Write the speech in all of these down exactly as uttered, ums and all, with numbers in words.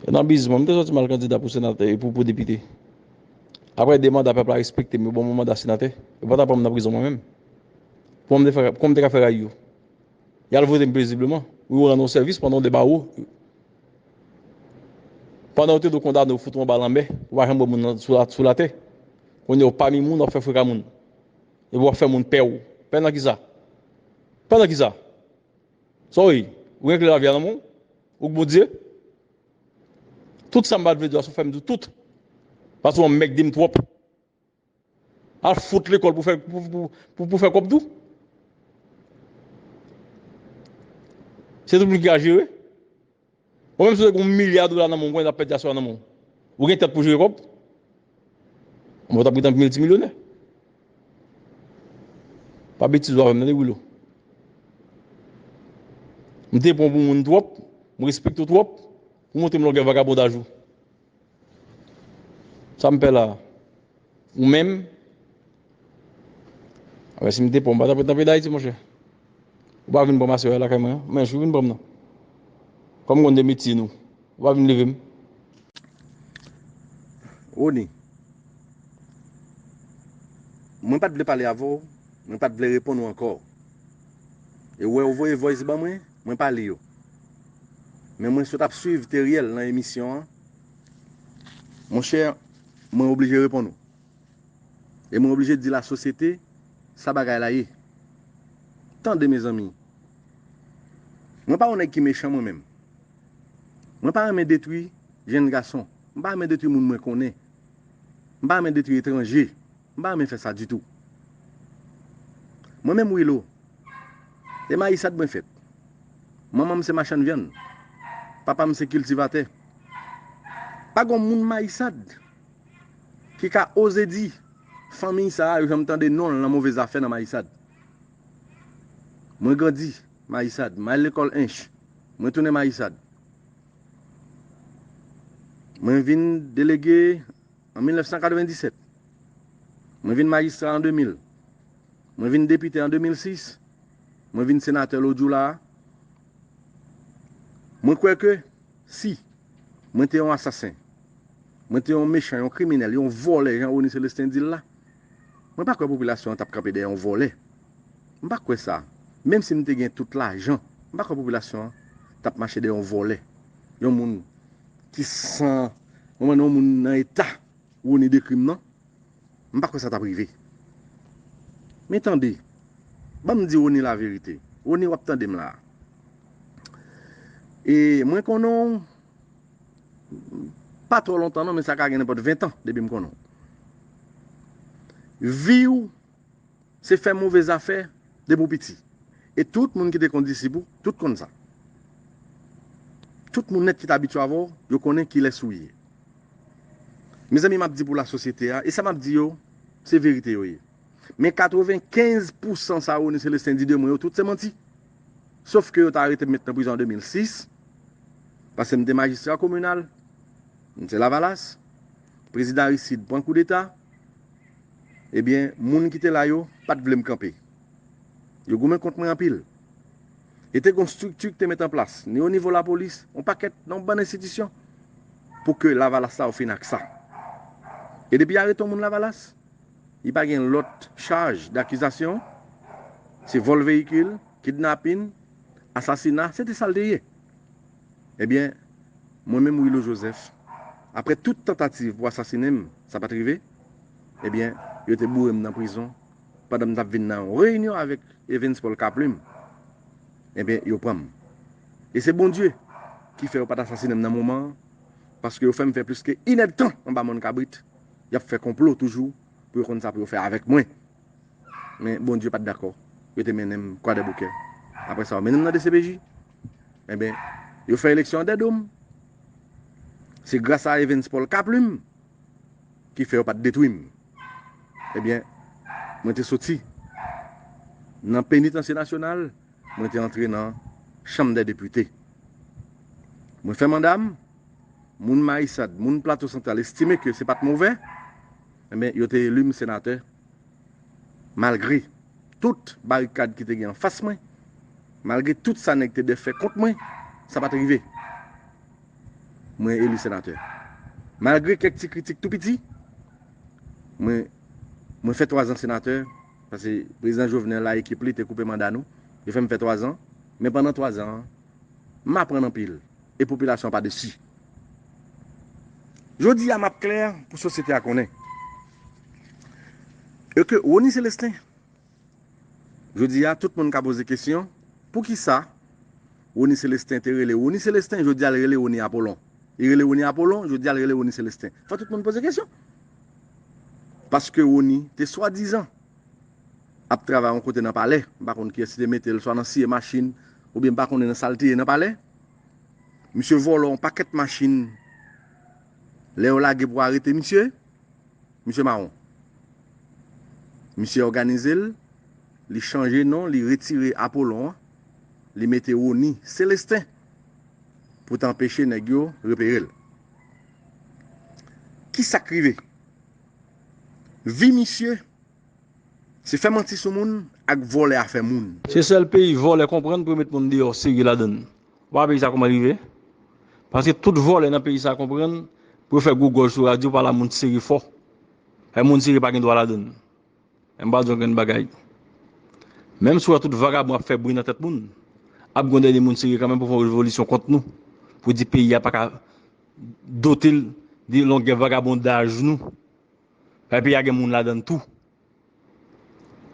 Nan biznis mwen, m te sòti m al kandida pou senatè e pou, pou depite. Apre de manda pèp la respekte m, yo ban mwen manda senatè, yo pa ta pran m nan prizon mwen menm. Kòman m te fè, kòman m te ka fè rayi yo? Y al vote m pezibleman. Wi, yo rann ou sèvis pandan w de bawo. Pandan yo te do kondane w, fout ou anba lanmè, ou pa janm wè moun nan sou la, sou latè. Kounye a w pami moun, w ap fè freka moun. Epi w ap fè moun pè w. Pè nan kisa? Pè nan kisa? Sa w ye? Ou gen kle lavi a nan men w? Ou k Bondye? Tout sa m pa t vle di a, sa w fè m di w tout. Paske w anmègde m twòp. Al fout lekòl pou fè, pou, pou, pou, pou fè kòb tou. Se tout moun ki ka jere. Ou menm si w te gen yon milya dola nan men w, ou konnen w ap pèdi aswè a nan men w. Ou gen tèt pou jere kòb? Mwen t ap gentan miltimilyonè. Pa betize w avè m, tande, Willo. M te pran w pou moun twòp, m respekte w twòp, pou montre m longè vagabondaj ou. Sa m pè la a? Ou menm? Apre si m te pran w, m pa t ap ret nan peyi Dayiti, monchè. Ou pa vin pran m aswè a lakay mwen an, men jou vin pran m nan. Kòm m konn de metye nou, ou pa vin leve m. Rony, mwen pa t vle pale avè w, mwen pa t vle reponn ou ankò. E ou wè ou voye voice ban mwen, mwen pa li yo. Men mwen sot ap swiv Teriel nan emisyon an. Monchè, mwen oblije reponn ou. E mwen oblije di lasosyete sa bagay la ye. Tande, mezanmi. Mwen pa yon nèg ki mechan mwen menm. Mwen pa renmen detwi jenn gason. Mwen pa renmen detwi moun mwen konnen. Mwen pa renmen detwi etranje. Mwen pa renmen fè sa ditou. Mwen menm, Willo, e Mayisad mwen fèt. Manman m se machann vyann. Papa m se kiltivatè. Pa gon moun Mayisad ki ka oze di fanmiy sa a, yo janm tande non l nan move zafè nan Mayisad. Mwen grandi Mayisad, m al lekòl Ench, mwen tounen Mayisad. Mwen vin delege an mil nèf san katrevenndisèt. Mwen vin majistra an de mil. Mwen vin depite an de mil sis. Mwen vin senatè lòt jou la a. Mwen kwè ke si mwen te yon asasen, mwen te yon mechan, yon kriminèl, yon vòlè, jan Rony Celestin di l la, mwen pa kwè popilasyon an t ap kanpe dèyè yon vòlè. Mwen pa kwè sa. Menm si m te gen tout lajan, mwen pa kwè popilasyon an t ap mache dèyè yon vòlè. Yon moun ki san, yon moun nan eta Rony dekri m nan, m pa kwè sa t ap rive. Men tande, ban m di Rony laverite. Rony, w ap tande m la a. E mwen konnen w, pa twò lontan non, men sa ka gen nenpòt ven tan depi m konnen w. Vi w se fè move zafè depi w piti. E tout moun ki te konn disip ou, tout konn sa. Tout moun nèt ki t abitye avè w, yo konnen kilès ou ye. Mezanmi, m ap di pou lasosyete a, e sa m ap di yo, se verite yo ye. Men katrevenkenz pousan sa Rony Celestin di de mwen yo, tout se manti. Sof ke yo ta arete m, met nan prizon an de mil sis, paske m te majistra kominal, m te Lavalas, prezidan Aristide pran koudeta, ebyen, moun ki te la yo pa t vle m kanpe. Yo goumen kont mwen anpil. E te gen yon estrikti ki te met an plas, ni o nivo lapolis, yon pakèt, nan yon bann enstitisyon, pou ke Lavalas sa yo fin ak sa. E depi y arete yon moun Lavalas, li pa gen lòt chaj dakizasyon, se vòl veyikil, kidnapin, asasina, se te sa l te ye. Ebyen, mwen menm, Willo Joseph, apre tout tantativ pou asasinen m, sa pa t rive, ebyen, yo te boure m nan prizon pandan m t ap vin nan yon reyinyon avèk Evens Paul Kaplim. Ebyen, yo pran m. E se Bondye ki fè yo pa t asasinen m nan moman an, paske yo fè m fè plis ke inèdtan anba mòn kabrit, y ap fè konplo toujou pou yo konn sa pou yo fè avèk mwen. Men Bondye pa t dakò. Yo te mennen m Kwadèboukè. Apre sa, yo mennen m nan D C P J. Enben, yo fè eleksyon andèdo m. Se gras a Evens Paul Kaplim ki fè yo pa t detwi m. Ebyen, mwen te soti nan Penitansye Nasyonal, mwen te antre nan Chanm dè Depite. Mwen fè manda m, moun Mayisad, moun Plato Santral estime ke se pa t move, enben, yo te eli m senatè. Malgre tout barikad ki te gen anfas mwen, malgre tout sa nèg te dèfè kont mwen, sa pa t rive. mwen eli senatè. Malgre kèk ti kritik tou piti, mwen, mwen fè twa zan senatè, paske prezidan Jovenel ak ekip li te koupe manda nou, yo fè m fè twa zan, men pandan twa zan an, m aprann anpil, e popilasyon an pa desi. Jodi a, m ap klè pou sosyete a konnen. E ke Rony Celestin, jodi a, tout moun ka poze kesyon, poukisa Rony Celestin te rele Rony Celestin, jodi a l rele Rony Apollon. Li rele Rony Apollon, jodi a l rele Rony Celestin. Fò tout moun poze kesyon. Paske Rony te swadizan ap travay yon kote nan palè. M pa konn kiyès ki te mete l, swa nan siye machin, oubyen m pa konnen nan sa l te ye nan palè. Misye vòlò yon pakèt machin. Lè yo lage pou arete misye, misye mawon. Misye òganize l, li chanje non, li retire Apollon an, li mete Rony Celestin pou t anpeche nèg yo repere l. Kisa k rive? Vi misye, se fè manti sou moun ak vòlè afè moun. Se sèl peyi vòlè konprann pou yo met moun deyò serye ladan l. Ou pa wè peyi sa kòman l rive? Paske tout vòlè nan peyi sa konprann pou yo fè gwo gòj sou radyo, pale a moun serye fò. Fè moun serye pa gen dwa ladan l. Men m pral di w yon grenn bagay. Menm si w wè tout vagabon ap fè bri nan tèt moun, ap gen yon dènye moun serye kanmenm pou fè yon revolisyon kont nou, pou di peyi a pa ka dote l de longè vagabondaj nou. Fè peyi a gen moun ladan l tou.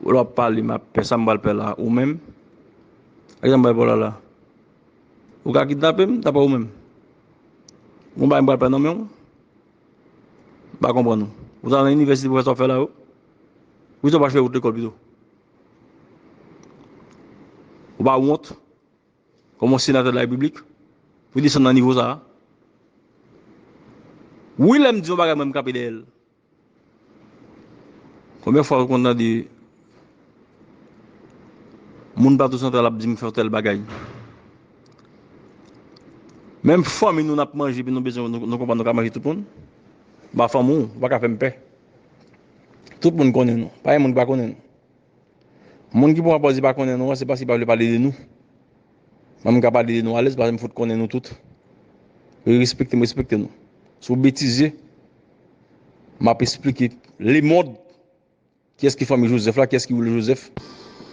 Ou la w ap pale, m ap pè sa m pral pè la. Ou menm? Ak sa m pral pè w la la. Ou ka kidnape m, daprè ou menm? Ou bay m pral pè nan men w? M pa konprann ou. Ou ta nan inivèsite pou fè sa w ap fè la yo? Poukisa w pa chèche wout lekòl pito? Ou pa wont? Kòm yon senatè de la repiblik, pou desann nan nivo sa a? Wi, lè m di yon bagay, mwen m kanpe dèyè l. Konbyen fwa ou konn tande moun Plato Santral ap di m fè tèl bagay? Menm fanmi nou n ap manje, epi nou bezwen, nou, nou konprann nou ka manje tout moun. M pa fanmi w, ou pa ka fè m pè. Tout moun konnen nou. Pa gen moun ki pa konnen nou. Moun ki pran pòz li pa konnen nou an, se paske li pa vle pale de nou. Mwen, m ka pale de nou alèz, paske m fout konnen nou tout. Respekte m, respekte nou. Si w betize, m ap esplike lemonn kiyès ki fanmi Joseph la, kiyès ki rele Joseph.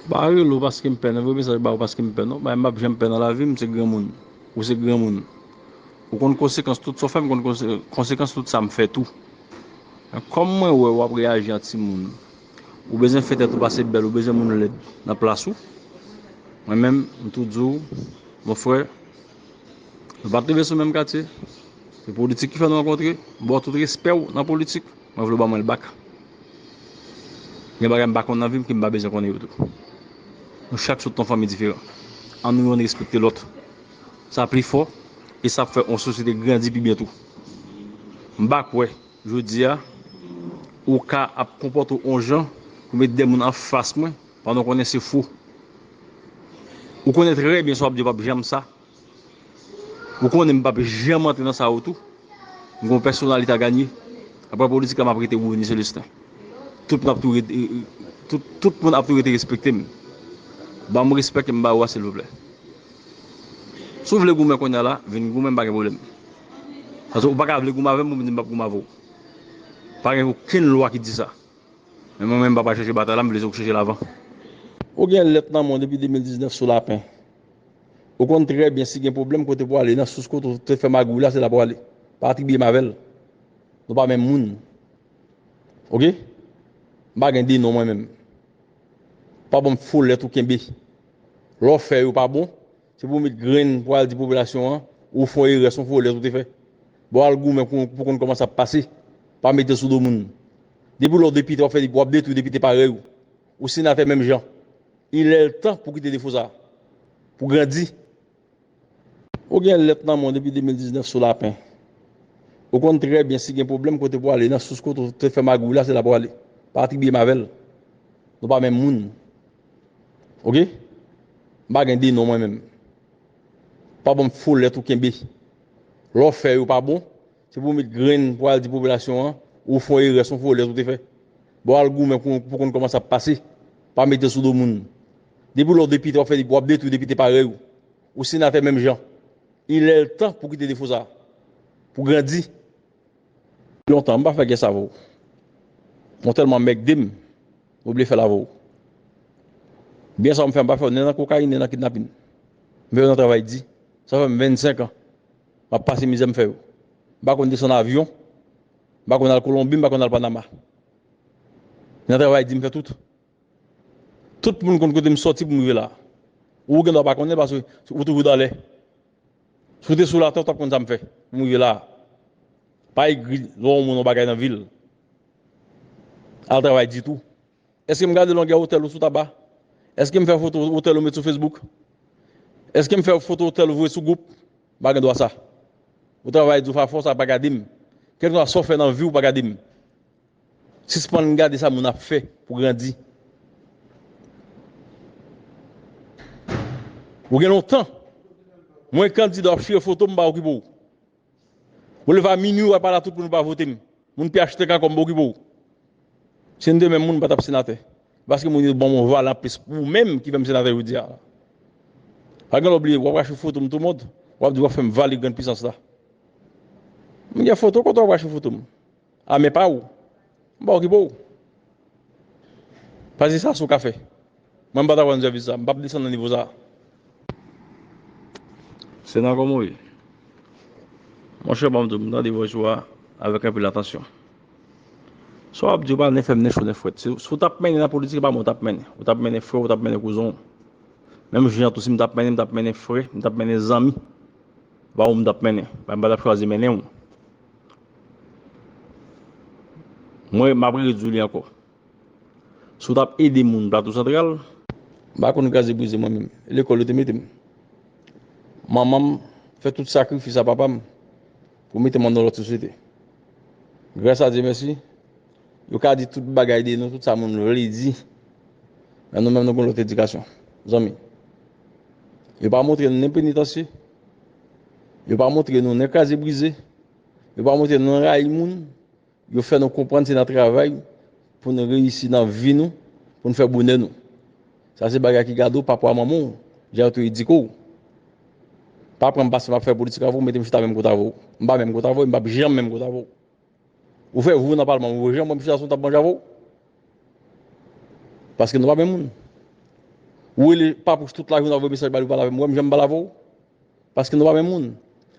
M pa rele w paske m pè, non, m voye mesaj ba ou paske m pè, non. Bagay m p ap janm pè nan lavi m, se granmoun. Ou se granmoun. Ou konn konsekans tout sa w fè m, konn konse-, konsekans tout sa m fè tou. Men kòm mwen wè w ap reyaji an timoun, ou bezwen fè tèt ou pase bèl, ou bezwen moun lèd nan plas ou. Mwen menm, m tou di w, mon frè, nou pa t leve sou menm katye. Se politik ki fè nou rankontre. M ba w tout respè w nan politik. Mwen vle w ban mwen l bak. Gen bagay m pa konn nan vi m ke m pa bezwen konnen yo tou. Nou chak sot nan fanmi diferan. Ann nou yonn respekte lòt. Sa pli fò e sa ap fè yon sosyete grandi pi byen tou. M pa kwè, jodi a, ou ka ap konpòte w yon jan pou met de moun anfas mwen pandan w konnen se fo. Ou konnen trè byen sa w ap di yo p ap janm sa. Ou konnen m p ap janm antre nan sa yo tou. M gen yon pèsonalite a ganye. Apre politik la, m ap rete Rony Celestin. Tout moun ap tou rete, tout, tout moun ap tou rete respekte m. Ban m respè ke m ba ou a, silvouplè. Si w vle goumen kounye a la, vin goumen, m pa gen pwoblèm. Paske ou pa ka vle goumen avè m pou m di m p ap goumen avè w. Pa gen okenn lwa ki di sa. Men mwen menm, m pa pral chèche batay la, m vle se ou k chèche l avan. Ou gen lèt nan men w depi de mil diznèf sou lapen. Ou konn trè byen si gen pwoblèm kote pou ale, nan sous kote w te fè magouy la, se la pou ale. Pa atribye m avè l. Nou pa menm moun. Oke? M pa gen de non mwen menm. Pa ban m fo lèt ou kenbe. Lè w fè yo pa bon, se pou w met grenn pou al di popilasyon an, ou fè yon erè, se yon fo lèt ou te fè. Bon, al goumen pou, pou konn kòman sa ap pase. Pa mete l sou do moun. Depi lè w depite, w ap fè, w ap detwi depite parèy ou. Ou senatè menm jan. Il est le temps pou kite defo sa. Pou grandi. Ou gen lèt nan men w depi de mil diznèf sou lapen. Ou konn trè byen si gen pwoblèm kote pou ale, nan sous kote w te fè magouy la, se la pou ale. Pa atribye m avè l. Nou pa menm moun. Oke? M pa gen de non mwen menm. Pa ban m fo lèt ou kenbe. Lè w fè yo pa bon, se pou w met grenn pou al di popilasyon an, ou fè yon erè, se yon fo lèt ou te fè. Bon, al goumen pou, pou konn kòman sa ap pase. Pa mete l sou do moun. Depi lè w depite, w ap fè, w ap detwi depite parèy ou. Ou senatè menm jan. Il est le temps pou kite defo sa. pou grandi. Lontan, m pa fè gès avè w. Mwen tèlman mèg de m, m oblije fè l avè w. Byen sa w m fè, m pa fè w nen nan kokayin, nen nan kidnapin. M fè yo nan travay di. Sa fè m vennsenk an. M ap pase mizè m fè yo. M pa konn desann avyon. M pa konn al Kolonbi, m pa konn al Panama. Nan travay di m fè tout. Tout moun konn kote m sòti pou m rive la. Ou gen dwa pa konnen paske ou toujou dan lè. Si w te sou latè, w t ap konn sa m fè pou m rive la. Pa egri lè w moun yon bagay nan vi l. Al travay ditou. Èske m gade longè otèl ou sou taba? Èske m fè foto otèl ou met sou Facebook? Èske m fè foto otèl ou voye sou gwoup? M pa gen dwa sa. Ou travay di w fè afè w sa, pa gade m. Kèlkeswa sa w fè nan vi w, pa gade m. Sispann gade sa moun ap fè pou grandi. Ou gen lontan. Mwen kandida, w ap chire foto m, m pa okipe w. Ou leve a minwi, w al pale a tout moun, ou pa vote m. Moun P H T K kòm, m pa okipe w. Si n te menm moun, m pa t ap senatè. Paske moun yo ban m yon valè anplis pou ou menm ki fè m senatè jodi a. Pa gen lè w bliye, w ap rache foto m tou mond, w ap di w ap fè m vale grann pisans la. M gen foto, kote w ap rache foto m? A men pa w. M pa okipe w. Paske sa sou ka fè. Mwen m pa t ap rann sèvis sa. M p ap desann nan nivo sa. Se nan kòman w ye? Monchè, ban m di w, m tande vwa w a avèk anpil atansyon. Sa w ap di yo pa nen fè m nen cho nen frèt. Si, si w t ap mennen nan politik, e pa mwen w t ap mennen. Ou t ap mennen frè w, ou t ap mennen kouzen w. Menm jan tou, si m t ap mennen, m t ap mennen frè, m t ap mennen zanmi. Pa ou m t ap mennen. Pa m pa t ap chwazi mennen w. Mwen, m ap redi w li ankò. Si w t ap ede moun Plato Santral, m pa konn kraze brize mwen menm. Lekòl yo te mete m. Manman m fè tout sakrifis a papa m pou mete m nan yon lòt sosyete. Gras a Dye mèsi, yo ka di tout bagay de nou, tout sa moun vle di. Men nou menm nou gen lòt edikasyon, zanmi. Yo pa montre nou nen penitansye. Yo pa montre nou nen kraze brize. Yo pa montre nou nen rayi moun. Yo fè nou konprann se nan travay pou nou reyisi nan vi nou, pou nou fè bonè nou. Sa se bagay ki gade w, papa w, manman w, jan yo te edike w. Pa pran m paske m ap fè politik avè w, mete m chita menm kote avè w. M pa menm kote avè w, m p ap janm menm kote avè w. Ou fè vou nan palman, ou janm wè m chita sou yon tab manje avè w? Paske nou pa menm moun. Ou rele Papouch tout lajounen, ou voye mesaj ba li, ou pale avè m, ou wè m janm pale avè w? Paske nou pa menm moun.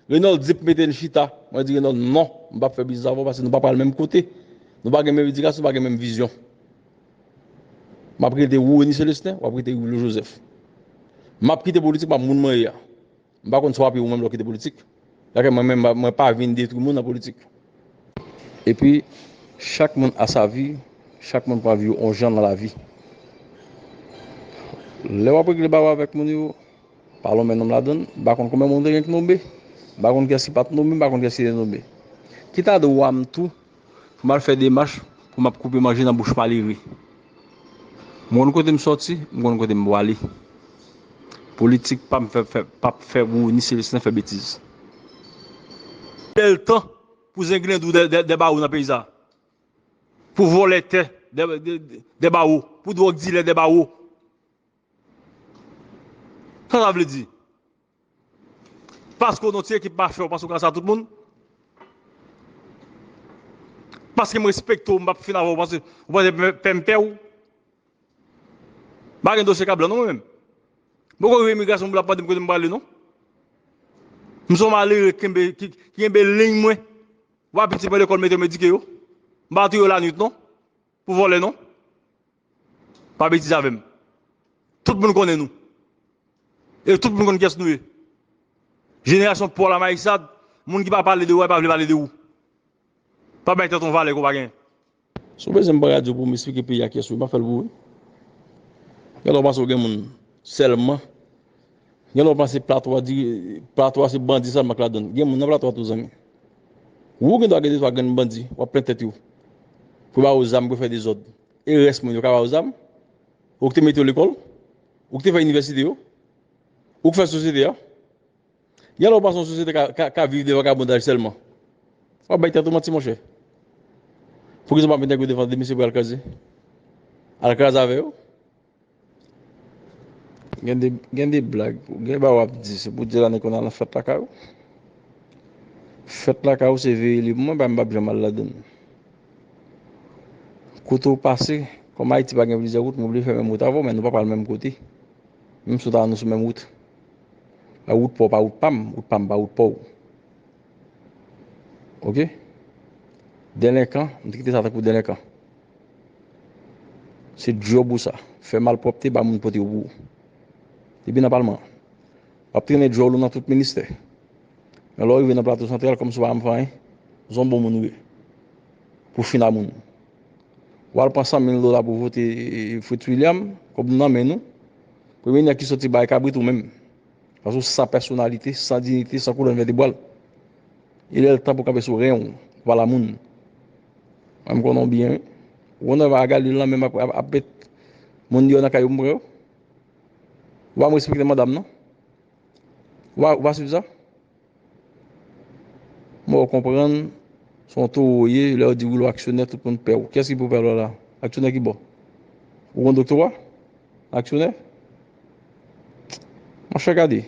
Renold di pou mete n chita. Mwen di Renold, non, m p ap fè biznis avè w paske nou pa pral menm kote. Nou pa gen menm edikasyon, nou pa gen menm vizyon. M ap rete Rony Celestin, w ap rete Willy Joseph. M ap kite politik, m ap moun mwen ye a. M pa konn sa w ap ye ou menm lè w kite politik. Dakè, mwen menm, mwen pa vin detwi moun nan politik. Epi, chak moun a sa vi, chak moun pran vi yo yon jan nan lavi. Lè w ap regle bagay avèk moun yo, pa lonmen non m ladan l, m pa konn konbyen moun te gen ki nonbe, m pa konn kiyès ki pa t nonbe, m pa konn kiyès ki te nonbe. Ki ta dwa m tou pou m al fè demach pou m ap koupe manje nan bouch malere. M konn kote m sòti, m konn kote m prale. Politik pa m fè, fè, p ap fè Rony Celestin fè betiz. Lè l tan pou zenglendo dè, dè, dè bawo nan peyi sa. Pou vòlè tè dè, dè, dè bawo. Pou dwòg dilè dè bawo. Sa sa vle di? Paske w nan ti ekip mafya, w panse w ka sa tout moun? Paske m respekte w, m p ap fin avè w, w panse, w panse pè, pè m pè w? M pa gen dosye ka blan non mwen menm. M poko rive imigrasyon pou l ap mande m kote m prale non. M se yon malere ki kenbe, ki, ki kenbe liy mwen. W a pitit mwen lekòl mete m edike yo. M pa touye yo lanwit non. Pou vòlè non. Pa betize avè m. Tout moun konnen nou. E tout moun konn kiyès nou ye. Jenerasyon pòl a mayisad, moun ki pa pale de ou a, pa vle pale de ou. Pa bay tèt ou valè ke w pa genyen. Si w bezwen m pran radyo pou m esplike peyi a kiyès ou ye, m ap fè l pou ou wi. Gen lè w panse w gen moun sèlman. Gen lè w panse Plato a di, Plato a se bandi sèlman k ladan l. Gen moun nan Plato a tou zanmi. Ou gen dwa gen de twa grenn bandi, w ap plen tèt yo. Pou yo ba yo zam pou yo fè dezòd. E rès moun yo ka ba yo zam? Ou ki te mete yo lekòl? Ou ki te fè inivèsite yo? Ou ki fè sosyete a? Gen lè w panse yon sosyete ka, ka, ka viv de vakabondaj sèlman. W ap bay tèt ou manti, monchè. Poukisa w pa met nèg yo devan de mesye pou y al kraze? Al kraze avè yo? Gen de, gen de blag, gen bagay w ap di, se pou di la nèg konn al nan fèt lakay ou. Fèt lakay ou se veye li pou mwen, pa m p ap janm al ladan l. Kote w pase, kòm Ayiti pa gen plizyè wout, m oblije fè menm wout avè w, men nou pa pral menm kote. Menm si w ta wè nou sou menm wout. Wout pa w pa wout pa m, wout pa m pa wout pa w. Oke? Delenkan, m te kite sa tankou delenkan. Se djòb ou sa. Fè malpwòpte, ba moun pote yo pou ou. Depi nan palman an. W ap trennen djòl ou nan tout ministè. Men lè w rive nan Plato Santral, kòmsi w pa janm fè anyen, se yon bon moun ou ye. Pou fin a moun. W al pran san mil dola pou vote Fritz William, kòb nou nan men nou. Premye nèg ki soti bay kabrit ou menm. Paske w san pèsonalite, san diyite, san kolòn vètebral. E lè l tan pou kanpe sou ren w, w pa la moun. Mwen m konnen w byen, wi. Ou konnen w pa galil lan menm ap, ap, ap met moun deyò nan kay yo pou m pran yo. Ou pa m respekte manda m non. Ou pa, ou pa swiv sa? Mwen w konprann, se yon towo w ye, lè yo di w ou aksyonè, tout moun pè w. Kiyès ki pou pè w la? Aksyonè ki bò? Ou gon doktora? Aksyonè? Monchè gade,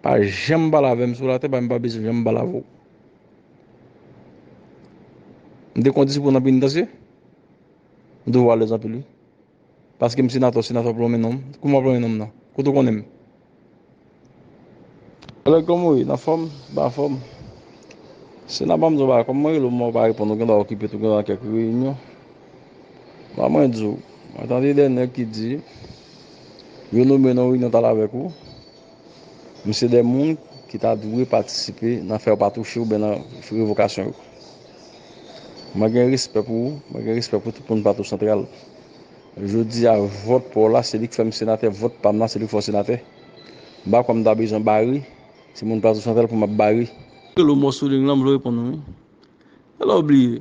pa janm pale avè m sou latè, pa m pa bezwen janm pale avè w. M te kondisip ou nan penitansye, m te w alèz anpil wi. Paske m senatè, senatè w ap lonmen non m. Kouman w ap lonmen non m nan? Kote w konnen m? Alò, kòman w ye? Nan fòm? Ba fòm? Sena ban m di w bagay, kòm mwen rele w, mwen pa reponn, ou gen dwa okipe tou, gen dwa nan kèk reyinyon. Ba mwen di w, mwen tande de nèg ki di, yo nonmen nan yon reyinyon t al avèk ou, m se de moun ki ta dwe patisipe nan fè w pa touche oubyen nan revokasyon yo. Mwen gen respè pou ou, mwen gen respè pou tout moun Plato Santral. Jodi a, vòt pa w la, se li k fè m senatè, vòt pa m nan, se li k fè w senatè. M pa kwè m ta bezwen bare, se moun Plato Santral pou m ap bare. Rele w mò sou liy lan, m vle reponn ou, wi. Alò, bliye,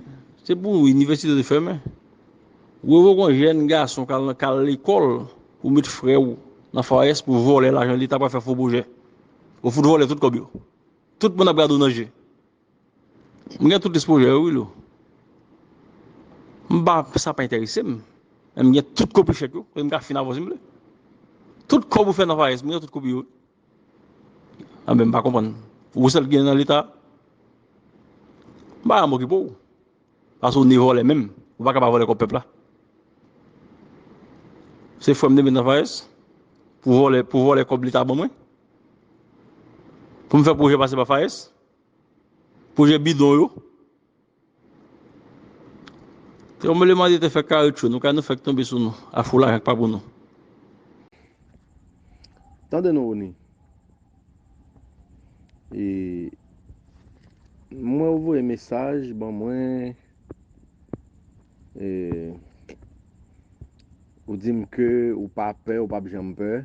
se pou inivèsite te fèmen. Ou revoke yon jèn gason k al, k al lekòl pou met frè w nan FAES pou vòlè lajan leta, pral fè fo pwojè. Ou fout vòlè tout kòb yo. Tout moun ap gade w nan je. M gen tout lis pwojè yo, wi, Lou. M pa, sa pa enterese m. Men m gen tout kopi chèk yo, kote m ka fin avè w si m vle. Tout kòb ou fè nan FAES, m gen tout kopi yo. Anben, m pa konprann. Ou sèl ki gen nan leta? M pa janm okipe w. Paske w ne vòlè menm. Ou pa ka pa vòlè kòb pèp la. Se frè m te met nan FAES pou vòlè, pou vòlè kòb leta ban mwen. Pou m fè pwojè pase pa FAES. Pwojè bidon yo. Tranblemanntè te fè kawoutchou nou, kay nou fèk tonbe sou nou, afou lajan k pa pou nou. Tande non, Rony. E, mwen, ou voye mesaj ban mwen, e, ou di m ke ou pa pè, ou p ap janm pè.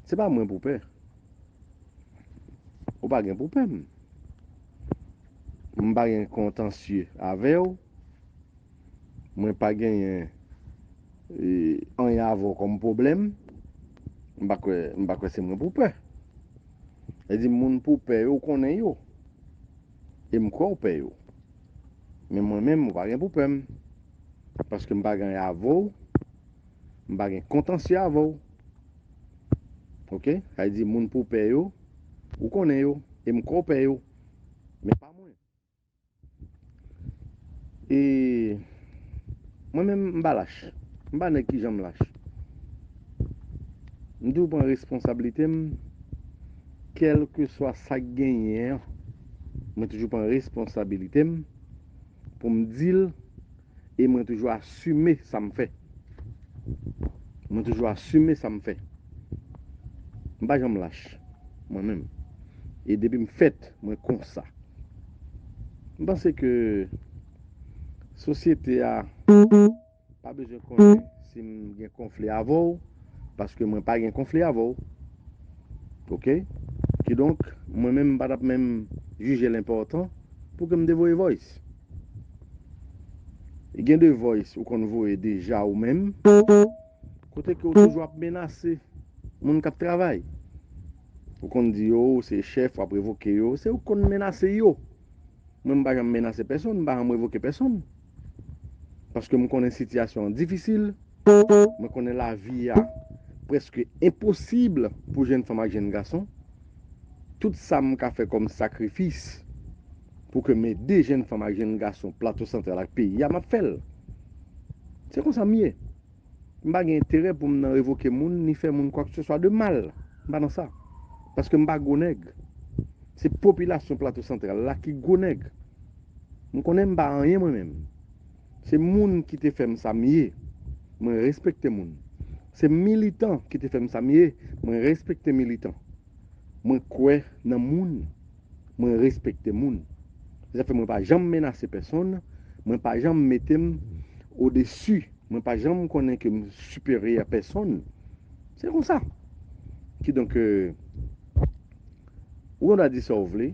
Se pa mwen pou pè. Ou pa gen pou pè m. M pa gen kontansye avè w. Mwen pa genyen, e, anyen avè w kòm pwoblèm. M pa kwè, m pa kwè se mwen pou pè. Sa di moun pou pè yo, ou konnen yo. E m kwè w pè yo. Men mwen menm, ou pa gen pou pè m. Paske m pa gen anyen avè w. M pa gen kontansye avè w. Oke? Sa vle di moun pou pè yo, ou konnen yo. E m kwè w pè yo. Men pa mwen. E mwen menm, m pa lach. M pa nèg ki janm lach. M toujou pran responsablite m, kèlkeswa sa k genyen an. Mwen toujou pran responsablite m pou m di l, e mwen toujou asime sa m fè. Mwen toujou asime sa m fè. M pa janm lach, mwen menm. E depi m fèt, mwen konsa. M panse ke sosyete a pa bezwen konnen si m gen konfli avè w, paske mwen pa gen konfli avè w. Oke? Kidonk, mwen menm, m pa t ap menm jije l enpòtan pou ke m te voye voice. Gen de voice ou konn voye deja ou menm, kote ke ou toujou ap menase moun k ap travay. Ou konn di yo, ou se chèf, w ap revoke yo. Se ou k konn menase yo. Mwen, m pa janm menase pèsonn, m pa janm revoke pèsonn. Paske m konnen sitiyasyon an difisil. Mwen konnen lavi a prèske enposib pou jèn fanm ak jèn gason. tout sa m ka fè kòm sakrifis pou ke m ede jenn fanm ak jenn gason Plato Santral ak peyi a, m ap fè l. Se konsa m ye. M pa gen enterè pou m nan revoke moun ni fè moun kwakeseswa de mal. M pa nan sa. Paske m pa gwo nèg. Se popilasyon Plato Santral la ki gwo nèg. M konnen m pa anyen mwen menm. Se moun ki te fè m sa m ye. Mwen respekte moun. Se militan ki te fè m sa m ye. Mwen respekte militan. Mwen kwè nan moun. Mwen respekte moun. Se sa fè mwen pa janm menase pèsonn. Mwen pa janm mete m odesi. Mwen pa janm konnen ke m siperyè a pèsonn. Se konsa. Kidonk, euh, ou gen dwa di sa w vle,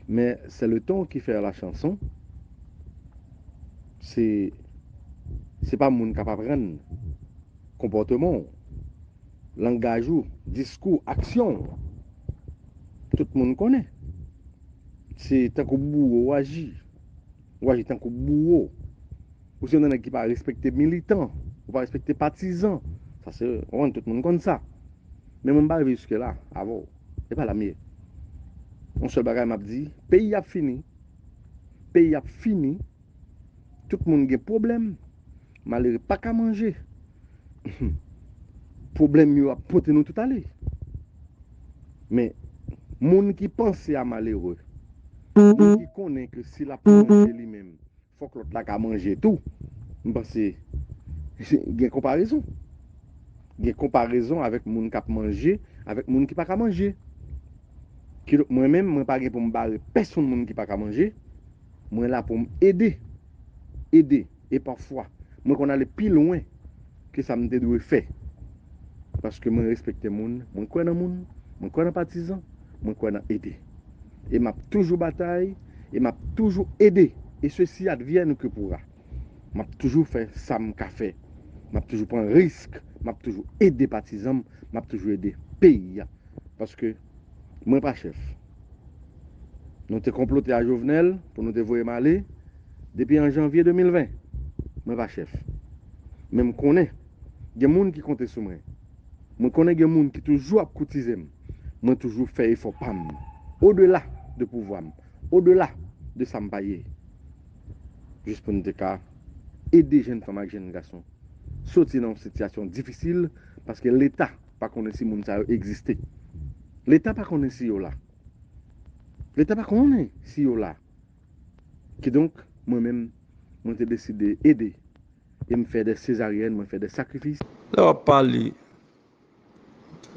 men c'est le ton qui fait la chanson. Se, se pa moun k ap aprann konpòteman w, langaj ou, diskou, aksyon w. Tout moun konnen. Se tankou bouwo w aji. Ou aji tankou bouwo. Ou se yon nèg ki pa respekte militan, ou pa respekte patizan. Sa se, ou konn, tout moun konn sa. Men mwen m pa rive jiske la avè w. E pa la m ye. Yon sèl bagay m ap di, peyi ap fini. Peyi ap fini. Tout moun gen pwoblèm. Malere pa ka manje. Pwoblèm yo ap pote nou tout ale. Men, moun ki panse a malere, moun ki konnen ke si l ap manje li menm, fòk lòt la ka manje tou. M panse gen konparezon. Gen konparezon avèk moun k ap manje, avèk moun ki pa ka manje. Kidonk, mwen menm, mwen pa gen pou m bare pèsonn moun ki pa ka manje. Mwen la pou m ede. Ede. E pafwa, mwen konn ale pi lwen ke sa m te dwe fè. Paske mwen respekte moun, mwen kwè nan moun, mwen kwè nan patizan, mwen kwè nan ede. E m ap toujou batay, e m ap toujou ede. E ceci advienne que pourra. M ap toujou fè sa m ka fè. M ap toujou pran risk. M ap toujou ede patizan m. M ap toujou ede peyi a. Paske mwen pa chèf. Nou te konplote a Jovenel pou nou te voye m ale depi an janvye de mil ven. Mwen pa chèf. Men m konnen gen moun ki konte sou mwen. Mwen konnen gen moun ki toujou ap koutize m. Mwen toujou fè efò pa m. Odela de pouvwa m. Odela de sa m pa ye. Jis pou n te ka ede jenn fanm ak jenn gason soti nan yon sitiyasyon difisil, paske Leta pa konnen si moun sa yo egziste. Leta pa konnen si yo la. Leta pa konnen si yo la. Kidonk, mwen menm, mwen te deside ede. E m fè de sezaryèn, mwen fè de sakrifis. Lè w ap pale,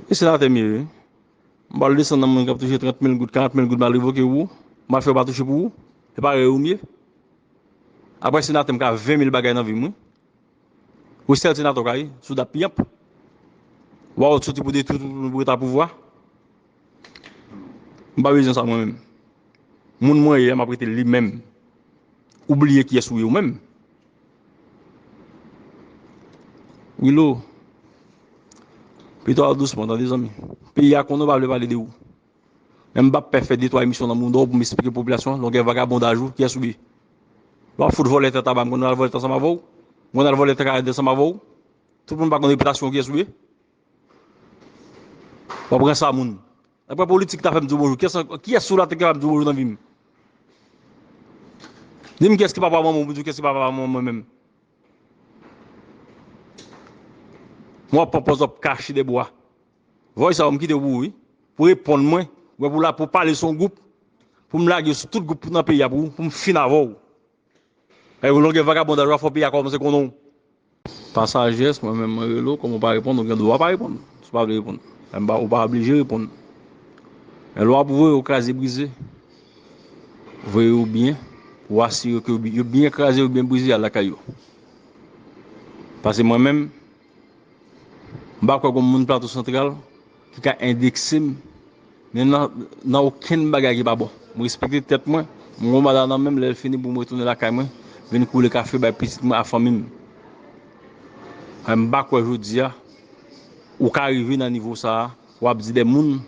e senatè m ye wi. M pral desann nan moun k ap touche trant mil goud, karant mil goud, m al revoke pou ou. M al fè yo pa touche pou ou. E parèy ou m ye. Apre senatè m ka ven mil bagay nan vi m wi. Ou sèl senatè w ka ye, sou dat piyanp. Wa w soti pou detwi tout moun pou rete a pouvwa. M pa bezwen sa mwen menm. Moun mwen ye a, m ap rete li menm. Ou bliye kiyès ou ye ou menm. Wilo, pito al dousman, tande zanmi. Peyi a konnen w pa vle pale de ou. Men m p ap pè fè de twa emisyon nan mouda w pou m esplike popilasyon an longè vagabondaj ou, kiyès ou ye. W ap fout vòlè tè taba, m konn al vòlè tè ansanm avè w. M konn al vòlè tè kayad ansanm avè w. Tout moun pa konn repitasyon w, kiyès ou ye. W ap ranse a moun. Apre politik ta fè m di w bonjou. Kiyès, kiyès sou latè ki kapab di w bonjou nan vi m? Di m kiyès ki papa manman w, m di w kiyès ki papa manman mwen menm. Mwen w ap pran pòz w ap kache dèbwa. Vòy sa yo m kite w pou ou wi. Pou reponn mwen, ou wè pou la pou pale sou yon gwoup, pou m lage sou tout gwoup nan peyi a pou ou, pou m fin avè w. Longè vagabondaj w ap fè peyi a kòmanse konnen w. Pa sajès, mwen menm mwen rele w, kòm ou pa reponn, ou gen dwa pa reponn. Si w pa vle reponn. Men m pa, ou pa oblije reponn. Men lè w ap voye yo kraze brize, voye yo byen, pou w asire ke yo bi-, yo byen kraze, yo byen brize, al lakay yo. Paske mwen menm, m pa kwè gon moun Plato Santral ki ka endekse m ni nan, nan okenn bagay ki pa bon. M respekte tèt mwen. M gon bada nan men m, lè l fini pou m retounen lakay mwen, vin koule kafe bay pitit mwen ak fanmi m. Men m pa kwè jodi a, ou ka rive nan nivo sa a, w ap di de moun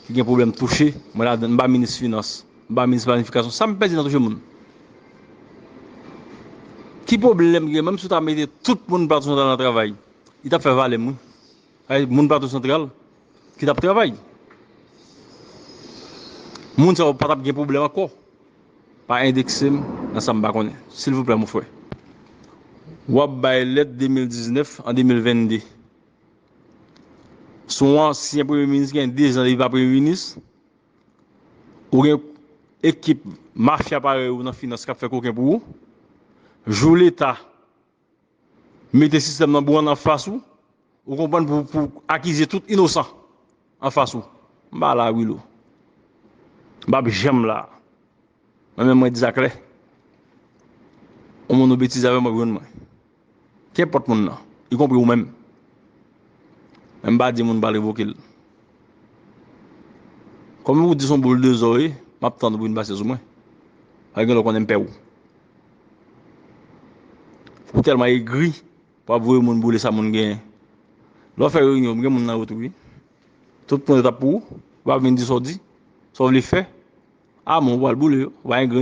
ki gen pwoblèm touche, mwen ladan, m pa minis finans, m pa minis planifikasyon, sa m pèdi nan touche moun? Ki pwoblèm ki gen, menm si w ta mete tout moun Plato Santral nan travay, li t ap fè valè m wi. Ay, moun Plato Santral ki t ap travay. Moun sa yo pa t ap gen pwoblèm ankò. Pa endekse m nan sa m pa konnen. Silvouplè, mon frè. W ap bay lèt de mil diznèf an de mil venn de. Se yon ansyen premye minis ki gen de zan depi pa premye minis. Ou gen ekip mafya parèy ou nan finans k ap fè koken pou ou. Jou Leta mete sistèm nan bouran anfas ou, ou konprann, pou, pou akize tout inosan anfas ou. M pa la, Wilo. M p ap janm la. Mwen menm, mwen di sa klè. Yon moun ou betize avè mwen, jwenn mwen. Kenpòt moun nan, ikonpri ou menm. Men m pa di moun pa revoke l. Kòm ou di se yon boul de zò ye, m ap tann ou pou vin pase sou mwen. Paske gen lè w konnen m pè ou. Ou tèlman egri, w ap voye moun boule sa moun genyen. Lè w fè reyinyon, gen moun nan yo tou, wi. Tout moun yo t ap pou ou, ou pa vin di sa w di, sa w vle fè. A, men ou pral boule yo, ou pa gen grenn.